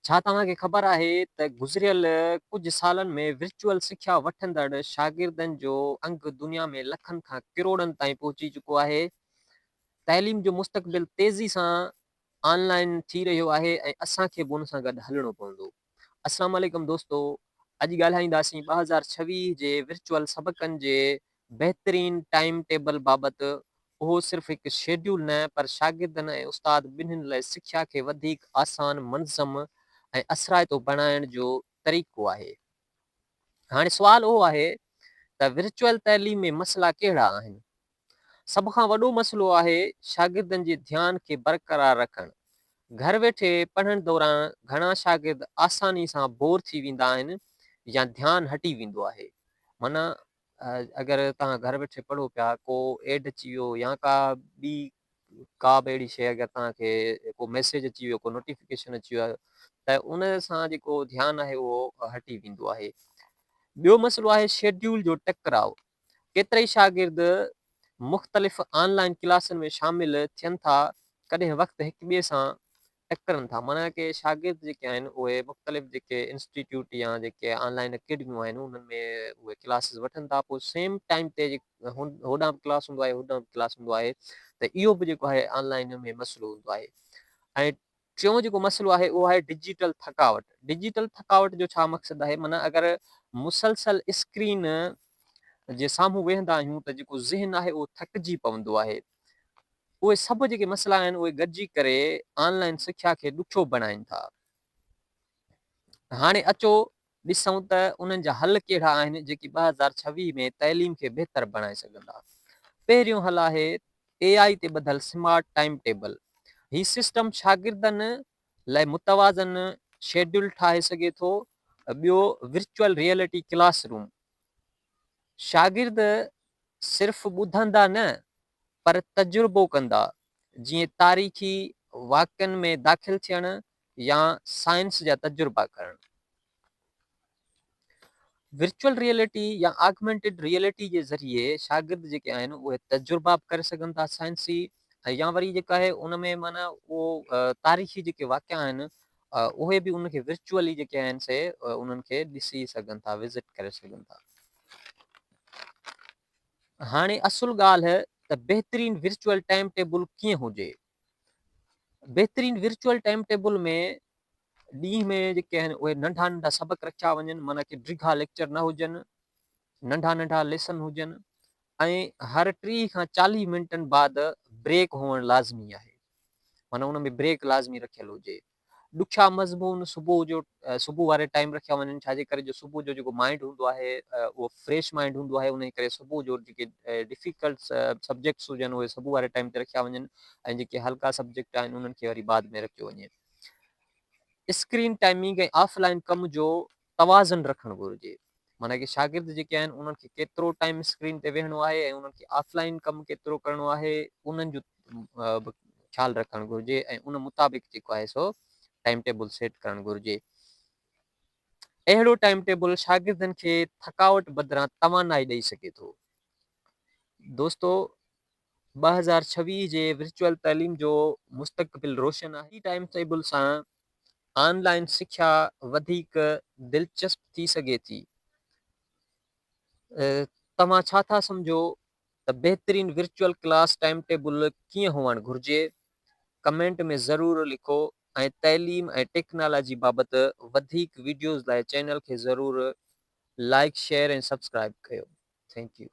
ڇا توهان کي خبر آهي ته گذريل ڪجهه سالن ۾ ورچوئل سکيا وٺندڙ شاگردن جو انگ دنيا ۾ لکن کان ڪروڙن تائين پهچي چڪو آهي؟ تعليم جو مستقبل تيزي سان آن لائن ٿي رهيو آهي ۽ اسان کي به ان سان گڏ هلڻو پوندو. السلام عليڪم دوستو اڄ ڳالهائينداسين 2026 جي ورچوئل سبقن جي بهترين ٽائيم ٽيبل بابت اهو صرف هڪ شيڊيول نه پر شاگردن ۽ استاد ٻنهين لاء سکيا کي وڌيڪ آسان، منظم ۽ اثرائتو بڻائڻ جو طريقو آهي. هاڻي سوال اهو آهي ته ورچوئل تعليم ۾ مسئلا ڪهڙا آهن؟ سڀ کان وڏو مسئلو آهي شاگردن جي ڌيان کي برقرار رکڻ. گهر ويٺي پڙهڻ دوران گهڻا شاگرد آساني سان بور ٿي ويندا آهن يا ڌيان هٽي ويندو آهي. معنيٰ اگر توهان گهر ويٺي پڙهو پيا ڪو ايڊ اچي ويو يا ڪا ٻي ڪا به اهڙي شيء اگر توهان کي ڪو ميسيج اچي ويو ڪو نوٽيفڪيشن اچي ويو ته ان سان جيڪو ڌيان آهي اهو هٽي ويندو آهي. ٻيو مسئلو آهي شيڊيول جو ٽڪراء. ڪيترائي شاگرد مختلف آن لائن ڪلاسن ۾ شامل ٿين ٿا ڪڏهن وقت هڪ ٻئي سان ٽڪرن ٿا معنيٰ ڪي شاگرد جيڪي آهن اهي مختلف جيڪي انسٽيٽيوٽ يا جيڪي آن لائن اڪيڊميون آهن انهن ۾ اهي ڪلاسز وٺن ٿا پوء سيم ٽائيم تي هوڏانهن به ڪلاس هوندو آهي هوڏانهن به ڪلاس هوندو آهي ته اهو به جيڪو آهي آن لائن ۾ مسئلو هوندو آهي ۽ ٽيون جيڪو مسئلو آهي اهو آهي ڊجيٽل ٿڪاوٽ ڊجيٽل ٿڪاوٽ جو ڇا مقصد آهي معنيٰ اگر مسلسل اسڪرين جي سامهون ويهندا آهيون ته جيڪو ذهن آهي اهو ٿڪجي پوندو آهي اهي سڀ جيڪي مسئلا آهن اهي گڏجي ڪري آن لائن سکيا کي ڏکيو بڻائين ٿا. هاڻي اچو ڏسون ته انهن جا حل ڪهڙا آهن جيڪي 2026 ۾ تعليم کي بهتر بڻائي سگهندا. پهريون حل آهي اي آء تي ٻڌل سمارٽ ٽائيم ٽيبل. هي سسٽم شاگردن لاء متوازن شيڊيول ٺاهي سگهي ٿو. ٻيو ورچوئل ريئلٽي ڪلاس روم. شاگرد صرف ٻڌندا نه پر تجربو ڪندا، جيئن تاريخي واقعن ۾ داخل ٿيڻ يا سائنس جا تجربا ڪرڻ. ورچوئل ريئلٽي يا آگمينٽيڊ ريئلٽي جي ذريعي شاگرد جيڪي آهن اهي تجربا به ڪري سگهن ٿا سائنسي ۽ يا وري جيڪا آهي ان ۾ معنيٰ اهو تاريخي جيڪي واقعا آهن اهي به ان کي ورچوئلي جيڪي آهن سي انهن کي ڏسي سگهن ٿا وزٽ ڪري سگهن ٿا. هاڻي اصل ڳالهه ته بهترين ورچوئل ٽائيم ٽيبل ڪيئن هجي؟ بهترين ورچوئل ٽائيم ٽيبل ۾ ڏينهن ۾ جيڪي آهن اهي ننڍا ننڍا سبق رکيا وڃن معنيٰ ڪي ڊگها ليڪچر نه هجن ننڍا ننڍا ليسن هجن ۽ هر 30 کان 40 منٽن بعد بريڪ هئڻ لازمي آهي معنيٰ ان ۾ بريڪ لازمي رکيل هجي ڏکيا مضمون صبح جو صبح واري ٽائيم رکيا وڃن ڇاجي ڪري جو صبح جو جيڪو مائنڊ هوندو آهي اهو فريش مائنڊ هوندو آهي ان ڪري صبح جو جيڪي ڊفيڪلٽ سبجيڪٽس هجن اهي صبح واري ٽائيم تي رکيا وڃن ۽ جيڪي هلڪا سبجيڪٽ آهن انهن کي وري بعد ۾ رکيو وڃي. اسڪرين ٽائمنگ ۽ آف لائن ڪم جو توازن رکڻ گهرجي معنيٰ ڪي شاگرد جيڪي آهن انهن کي ڪيترو ٽائيم اسڪرين تي ويهڻو آهي ۽ انهن کي آف لائن ڪم ڪيترو ڪرڻو آهي انهن جو به خيال رکڻ گهرجي ۽ ان مطابق جيڪو آهي سو ٽائيم ٽيبل سيٽ ڪرڻ گهرجي. اهڙو ٽائيم ٽيبل شاگردن کي ٿڪاوٽ بدران توانائي ڏئي سگهي ٿو. دوستو 2026 جي ورچوئل تعليم جو مستقبل روشن آهي. ٽائيم ٽيبل سان آن لائن سکيا وڌيڪ دلچسپ ٿي سگهي ٿي. توهان ڇا ٿا سمجهو ته بهترين ورچوئل ڪلاس ٽائيم ٽيبل ڪيئن هئڻ گهرجي؟ ڪمينٽ ۾ ضرور لکو ۽ تعليم ۽ ٽيڪنالاجي بابت وڌيڪ وڊيوز لاء چينل کي ضرور لائيڪ شيئر ۽ سبسڪرائيب ڪيو. Thank you.